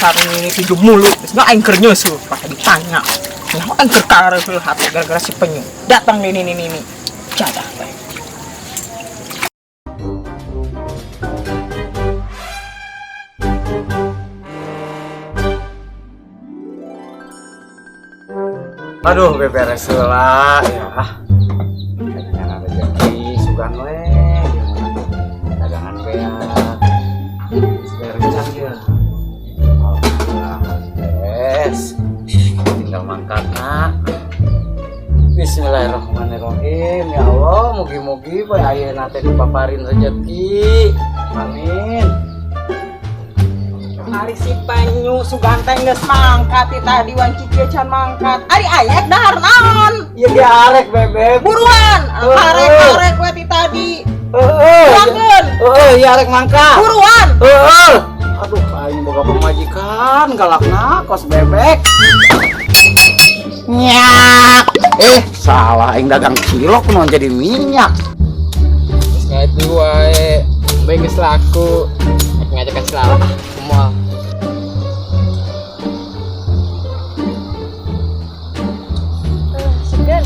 Dasar ini tidur mulu. Geus aing keur nyeuseul pake ditanya. Nyaho aing keur kareul hati gara-gara si penyu. Datang ini ini ini. Jadah teh. Aduh, beberes heula ya. Kayaknya rezeki sugan we ieu mah. Dagangan beak. Geus beres ya. Alhamdulillah beres. Tinggal mangkatna. Bismillahirrahmanirrahim. Ya Allah, mugi-mugi poe ayeuna teh dipaparin rezeki. Amin. Ari si penyu sugan teh geus mangkat ti tadi wanci kieu can mangkat. Ari ayek dahar naon? Ieu ge arek bebek. Buruan, arek-arek we ti tadi. Heeh. Buruan. Heeh, ieu arek mangkat. Buruan. Heeh. Aduh, aing boga pamajikan galakna kos bebek. Nyak. Eh, salah aing dagang cilok naon jadi minyak. Geus ngait wae, bae geus laku. Rek ngajak ka Cilala ke mall. Seger.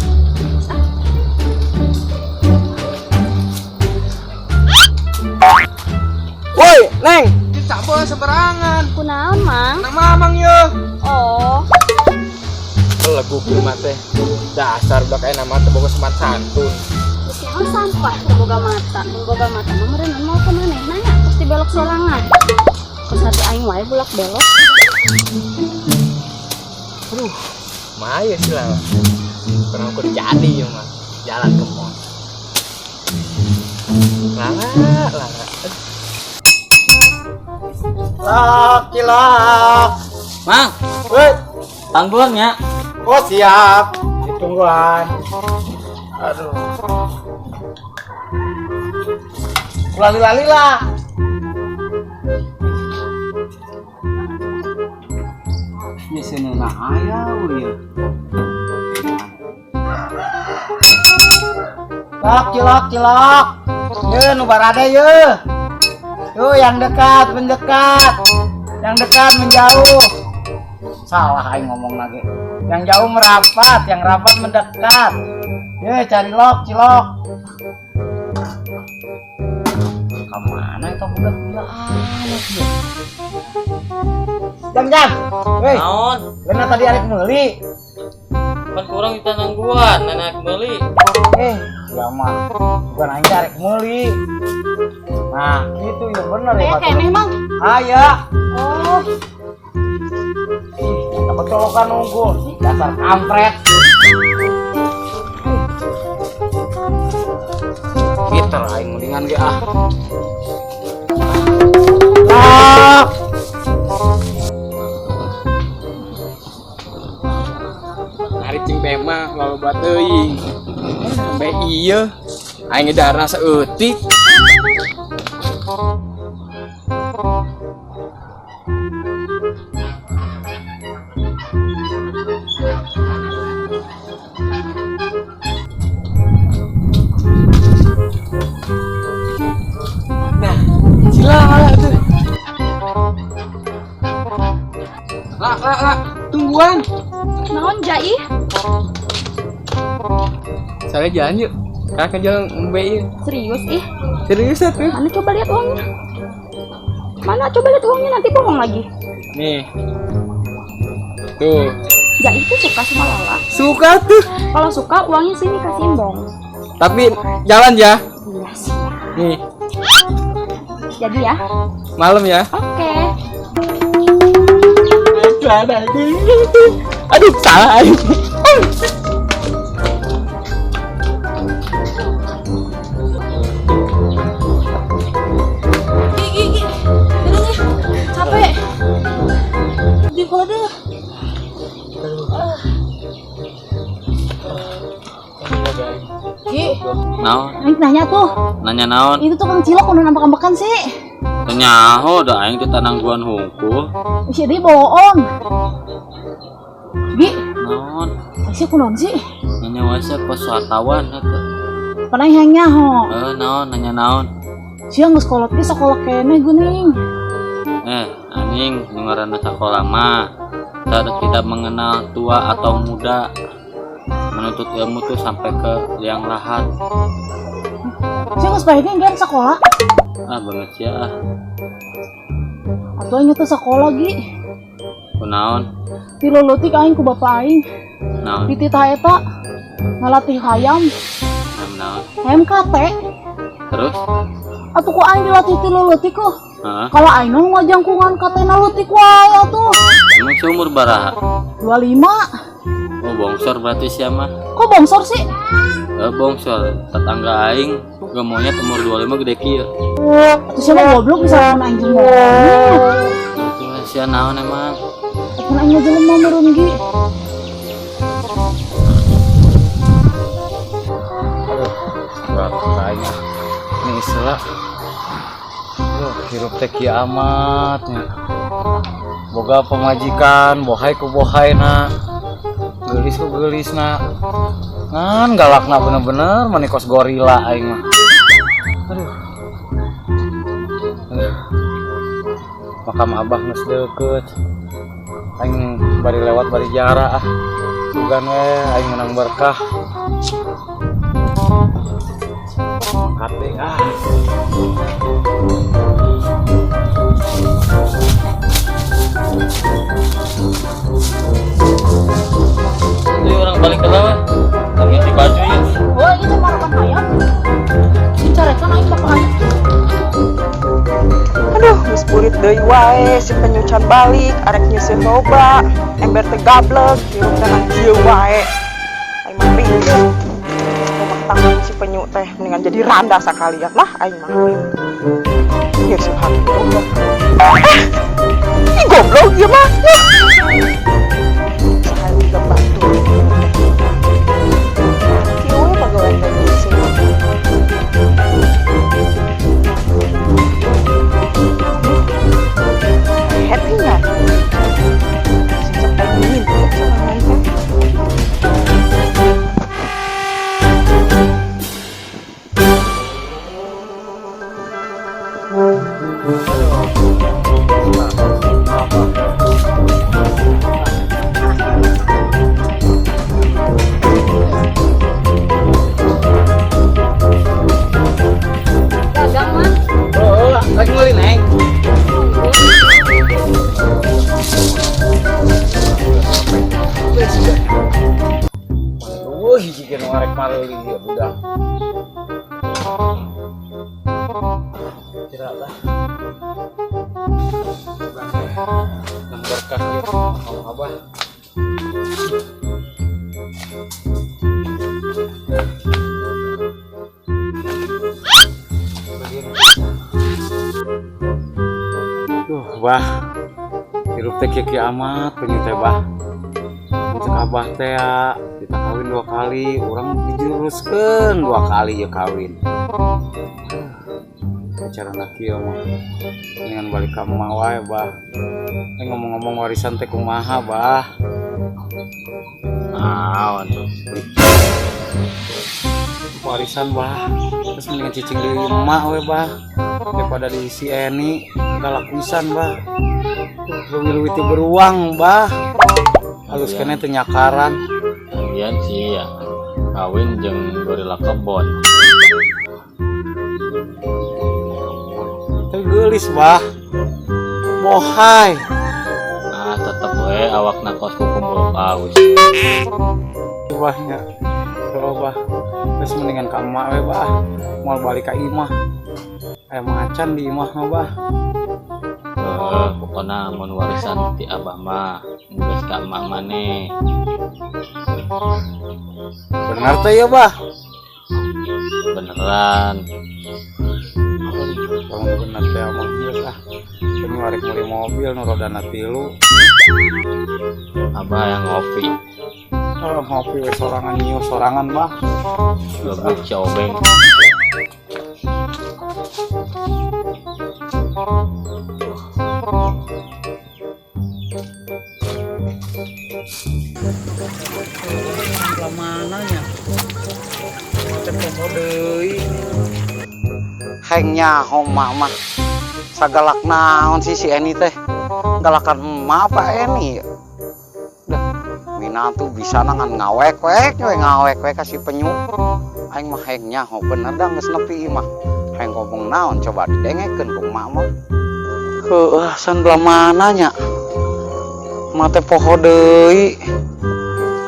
Woi, Neng. Sabar sembarangan. Kunaon, Mang? Nang mamang yo. Oh, Legu mah teh. Dasar udah kayak nama teh boga semat santun. geus nyaho sampah teu boga mata. Mun boga mata mah meureun mau ka maneh nanya pasti belok sorangan. Kos hati aing wae bulak belok. Aduh, maya sih lah. Pernah aku jadi ya mah. Jalan ke mall. Lala, lala. Cilok, cilok. Mang, Woi, tangguhan ya. oh siap. Ditungguan. Aduh. Lali-lali lah. Ini sini aya ya. Cilok, cilok, cilok. Ye, nu barada ye. Tuh yang dekat mendekat. Yang dekat menjauh. Salah aing ngomong lagi. Yang jauh merapat, yang rapat mendekat. Ye, cari lok, cilok. Kemana itu budak gila amat ya? Jang, jang. Woi, Naon? bener tadi arek meuli. Kan kurang di tanangguan, nenek meuli. Eh, ya mah. Bukan aing arek meuli. Nah, gitu ya bener ya. Aya keneh, Mang. Aya. Oh, Ih, dapat colokan nunggu. Ih, dasar kampret. Kita aing mendingan ge ah. Lak. Ari cing teh mah loba teuing. Sampai ieu aing darna saeutik. Nah, sila tuh. Lah, lah, lah, tungguan. Naon Jai? Saya jalan yuk. Kakak jalan MBI. Serius ih. Serius ya tuh. Mana coba lihat uangnya? Mana coba lihat uangnya, nanti bohong lagi. Nih. Tuh. Jai itu suka sama Lala. Suka tuh. Kalau suka uangnya sini kasihin dong. Tapi jalan ya. Iya siap. Nih, Jadi ya. malam ya. Oke. Aduh, salah. Gi, gi, gi. Udah nih, capek. Di kode. Gi, Naon? aing nanya tuh. Nanya naon? Itu tukang cilok udah nambah-ambekan sih. Nyaho da aing teh tanangguan hungkul. Isi dia bohong. Gi, Naon? isi kunaon sih? Nanya wae sia kos wartawan eta. Pernah yang nyaho. Eh, naon nanya naon? Sia geus kolot ge sakola keneh geuning. Anjing, nu ngaranna sakola mah saat tidak mengenal tua atau muda, menuntut ilmu tuh sampai ke liang lahat. Sia geus bae ge sekolah. Ah, banget sia ah. Atuh aing teh sekolah gi. Kunaon? Ti leutik aing ku bapa aing. Naon? Dititah eta ngalatih hayam. Hayam naon? Hayam kate. Terus? Atuh ku aing dilatih ti leutik kok. Heeh. Kalau aing mah ngajangkungan katena leutik wae atuh. Emang seumur baraha? 25. Oh, bongsor berarti sia mah. Kok bongsor sih? Bongsor. Tetangga aing ge monyet umur 25 gede kieu. Atuh sia mah goblok bisa lamun aing jeung monyet. Atuh sia naon emang? Atuh aing mah jelema meureun gi. Aduh, berat aing. Ini istilah. Aduh, hirup teh kieu amat nya. Boga pamajikan, bohai ku bohaina. Geulis ku geulisna. Ngan galakna bener-bener mani kos gorila aing mah. Aduh. Aduh. Makam abah geus deukeut. Aing bari lewat bari jara ah. Sugan we aing menang berkah. Kate ah. Itu orang balik ke lawan. Ganti baju ya. Oh, ini teh marakan hayam. Dicarekan aing bapak aing. Aduh, geus burit deui wae si penyu can balik, arek nyeuseun loba, ember teh gablek, hirup teh nang kieu wae. Aing mah rieuh. Rumah tangga si penyu teh mendingan jadi randa sakalian lah aing mah. Ieu si hati goblok. Ih goblok ieu mah. Saha juga bantu. Kieu we pagawean teh nyeuseun. Happy nggak? Sejak aing ngintip sorangan teh. Dagang mah. Oh, lagi meuli neng. Wah, hiji ge nu arek mareuli ieu budak. Kira lah. Nang berkah ieu makam abah. Duh, bah. Hirup teh kieu-kieu amat penyu teh, bah. Cek abah teh ya, kita kawin 2 kali, urang dijuruskeun 2 kali ya kawin. Acara kieu mah. Mendingan balik ka emak wae, bah. Ngomong-ngomong warisan teh kumaha, bah? Naon tuh? Warisan, bah. Terus mendingan cicing di emak we, bah. Daripada di si Eni galak pisan, bah. Leuwih-leuwih teh beruang, bah. Halus keneh teh nyakaran. Lagian sih ya, kawin jeung gorila kebon. Teh geulis, bah. Bohai. Ah, tetep we awakna kos kukumpul paus. Bah nya. Tuh, bah. Geus mendingan ka emak we, bah. Moal balik ka imah. Aya macan di imah mah, bah. Heeh, pokona mun warisan ti abah mah geus ka emak maneh. Bener teh ya, bah? Beneran. Kamu bener teh mah geus ah. Penyu arek meuli mobil nu rodana 3. Abah yang ngopi. Oh, ngopi we sorangan nyiuh sorangan, bah. Lebih si Obeng. Mana nya? Cek poho deui. Heng nyaho mama. Sagalak naon sih si Eni teh? Galakan emak apa Eni? Dah, mina tuh bisa nangan ngawek wek, we ngawek we kasih penyu. Aing mah hayang nyaho bener dah geus nepi mah. Hayang ngomong naon coba didengekeun ku emak mah. Heueuh, san belah mana nya? Emak teh poho deui.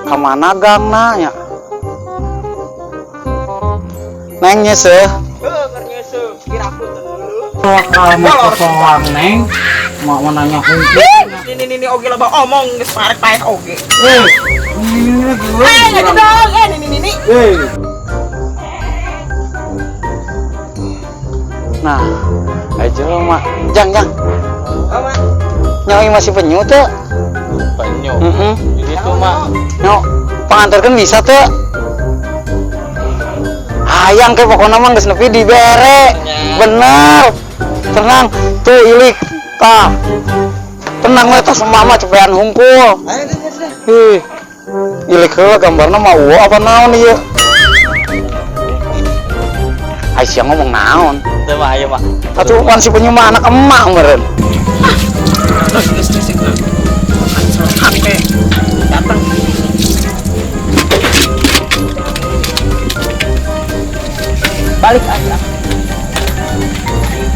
Ka mana gangna nya? Neng nyeseuh. Heuh, keur nyeuseuh. Kira aku teh dulu. Bakal mau soang neng. Mak mau nanya hungkul. Ini ini oge loba omong geus parek paeh oge. Eh, ini gue. Eh, ngedong. Eh, ini ini. Eh. Nah, aja lo mak. Jang, jang. Oh, Mak. Nyoi masih penyu tuh. Penyu. Heeh. Ini tuh mak. Nyok, panganterkeun bisa tuh. Hayang ke pokoknya mah geus nepi dibere. Bener. Tenang, tuh ilik. Tah. Tenang we tas mama cepean hungkul. Ih. Ilik heula gambarna mah eueuh apa naon ieu? Ai sia ngomong naon? Teu mah ayo mak. Atuh pan si penyu mah anak emak meureun. Geus geus geus. HP datang. Balik aja.